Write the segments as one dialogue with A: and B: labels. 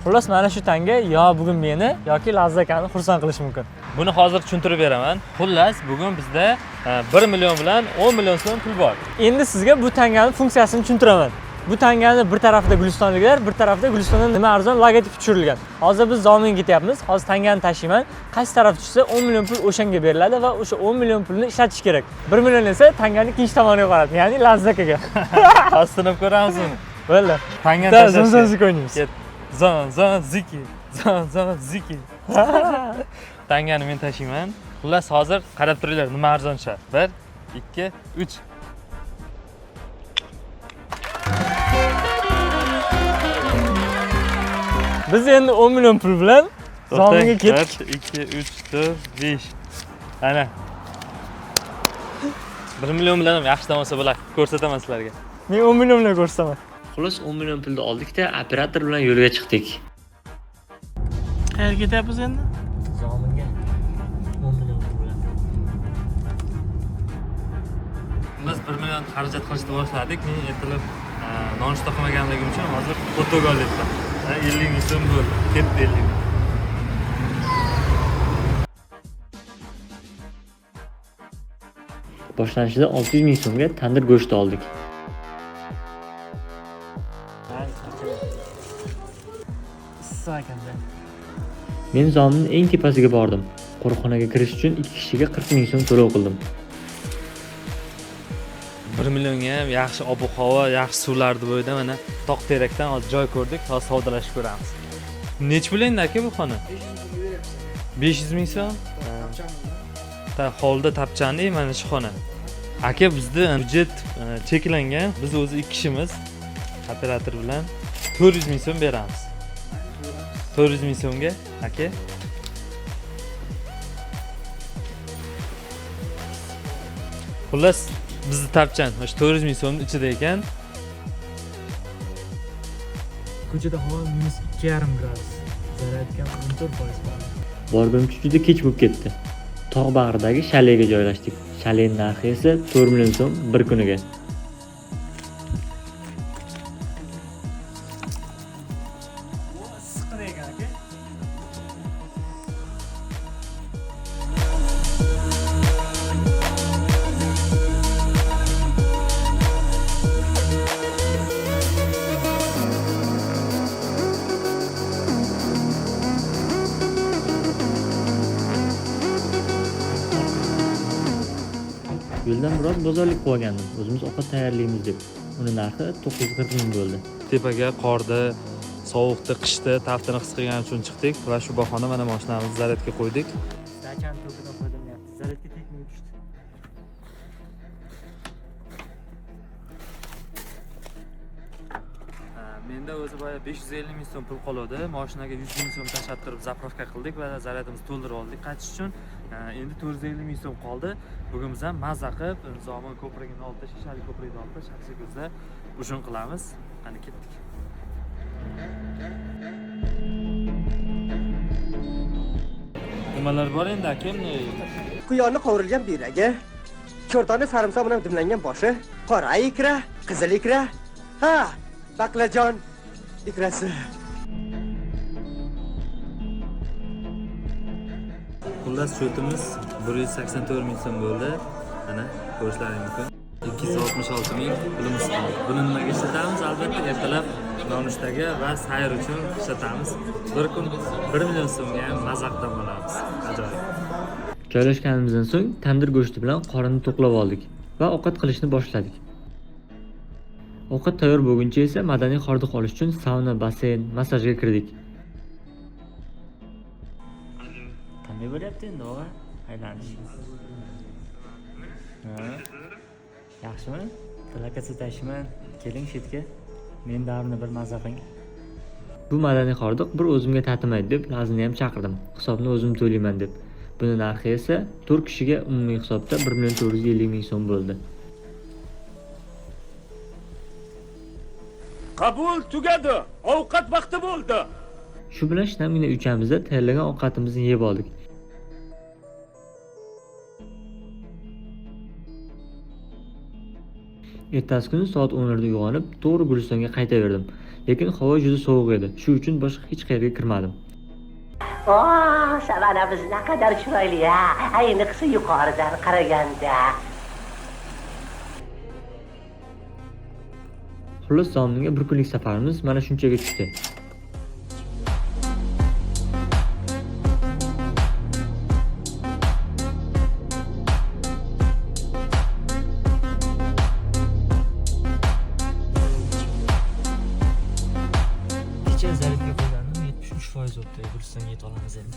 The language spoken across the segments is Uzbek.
A: Xullas, mana shu tanga yo bugun meni yoki Laziz akani xursand qilishi mumkin.
B: Buni hozir tushuntirib beraman. Xullas, bugun bizda 1 million bilan 10 million so'm pul bor.
A: Endi sizga bu tangani funksiyasini tushuntiraman. Bu tangani bir tarafida gulistonliklar, bir tarafida Gulistonda nima arzon logotipi tushirilgan. Hozir biz Zominga ketyapmiz. Hozir tangani tashiyman. Qaysi taraf tushsa 10 million pul o'shanga beriladi va o'sha 10 million pulni ishlatish kerak. 1 million esa tangani ikkinchi tomoniga boradi, ya'ni Laziz akaga.
B: Hozir sinab ko'ramiz uni.
A: Bo'ldi.
B: Tangani
A: Bitta
B: tashlash.
A: zon zon ziki o'ynaymiz.
B: Ket. Zon zon ziki. Zon zon ziki. Tangani men tashiyman. Xullas, hozir qarab turinglar, nima arzon tushadi. 1 2 3.
A: Biz endi 10 million pul bilan Zominga ketdik.
B: 1 2 3 4 5. Ana. 1 million bilan ham yaxshi dam olsa bo'ladi. Ko'rsataman sizlarga.
A: Men 10 million bilan ko'rsataman.
C: Xullas 10 million pulni oldikda operator bilan yo'lga chiqdik.
D: Qayerga ketyapmiz endi?
A: Zominga 10 million pul bilan.
B: Biz 1 million xarajat qilishni boshladik. Men ertalab nonushta qilmaganligim uchun hozir xot-dog olyapman. 50 ming so'm bo'ldi. Ketdi 50 ming.
C: Boshlanishida 600 ming so'mga tandir go'shti oldik.
A: Issiq ekanda.
C: Men Zominning eng tepasiga bordim. Qo'riqxonaga kirish uchun 2 kishiga 40 ming so'm to'lov qildim.
B: 1 millionga ham yaxshi ob-havo, yaxshi suvlarni bo'yida mana tog' terakdan hozir joy ko'rdik. Hozir savdolashib ko'ramiz. Nechi pul endi aka bu xona? 500 ming so'm. Ta hovlida tapchani mana shu xona. Aka bizda byudjet cheklangan. Biz o'zi 2 kishimiz operator bilan 400 ming so'm beramiz. 400 ming so'mga aka. Xullas, bizni tapchan mana shu 400 ming so'mning ichida ekan.
A: Ko'chada havo -2,5 gradus. Zaryadkam 14% bor.
C: Borgunimcha juda kech bo'lib ketdi. Tog' bag'ridagi shalega joylashdik. Shalening narxi esa 4 million so'm bir kuniga.
A: Issiqqina ekan aka.
C: Yo'ldan biroz bozorlik qilib olgandim. O'zimiz ovqat tayyorlaymiz deb. Uni narxi 940 ming bo'ldi.
B: Tepaga qorda, sovuqda, qishda taftini his qilgani uchun chiqdik va shu bahona mana mashinamizni zaryadga qo'ydik.
A: Dachani to'kidan foydalanyapti. Zaryadka tekmay tushdi.
B: Menda o'zi boya 550 ming so'm pul qoluvdi. Mashinaga 100 ming so'm tashlab turib zapravka qildik va zaryadimizni to'ldirib oldik qaytish uchun. Endi 450 ming so'm qoldi. Bugun biz ham maza qilib Zomin ko'prigini oldida, Shishali ko'prigini oldida shakshak ko'zda ujun qilamiz. Qani ketdik. Nimalar bor endi akam?
E: Quyonni qovurilgan buyragi, cho'rtoni sarimsoq bilan dimlangan boshi, qora ikra, qizil ikra, ha, baqlajon ikrasi.
B: Xullas, счетimiz 184 ming so'm bo'ldi. Mana ko'rishlaring mumkin. 266 ming pulimiz qoldi. Buni nimaga ishlatamiz? Albatta ertalab nonushtaga va sayr uchun ishlatamiz. Bir kun 1 million so'mga ham maza qilib dam olamiz. Ajoyib.
C: Joylashganimizdan so'ng tandir go'shti bilan qorinni to'qlab oldik va ovqat qilishni boshladik. Ovqat tayyor bo'lguncha esa madaniy hordiq olish uchun sauna, basseyn, massajga kirdik. Qanday bo'lyapti endi, og'a? Aylanish. Ha? Yaxshimi? Tilakasi tashiyman. Keling shetga. Men davrni bir maza qiling. Bu madaniy hordiq bir o'zimga tatimaydi deb Lazni ham chaqirdim. Hisobni o'zim to'layman deb. Buni narxi esa 4 kishiga umumiy hisobda 1 million 450 ming so'm bo'ldi.
F: Qabul tugadi. Ovqat vaqti bo'ldi.
C: Shu bilan shinamgina uychamizda tayyorlagan ovqatimizni yeb oldik. Ertasi kuni soat 10 larda uyg'onib, to'g'ri Gulistonga qaytaverdim. Lekin havo juda sovuq edi. Shu uchun boshqa hech qayerga kirmadim.
G: Oh, savanamiz naqadar chiroyli a. Ayniqsa yuqoridan qaraganda.
C: Xullas, Zominga bir kunlik safarimiz mana shunchaga tushdi.
A: Kecha zaryadga qo'ygandim, 73% bo'libdi. Gulistonga yetib olamiz endi.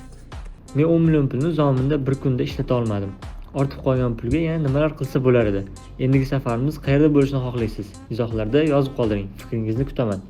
C: Men 10 million pulni Zominda bir kunda ishlata olmadim. Ortib qolgan pulga yana nimalar qilsa bo'lar edi? Endigi safarimiz qayerda bo'lishini xohlaysiz? Izohlarda yozib qoldiring. Fikringizni kutaman.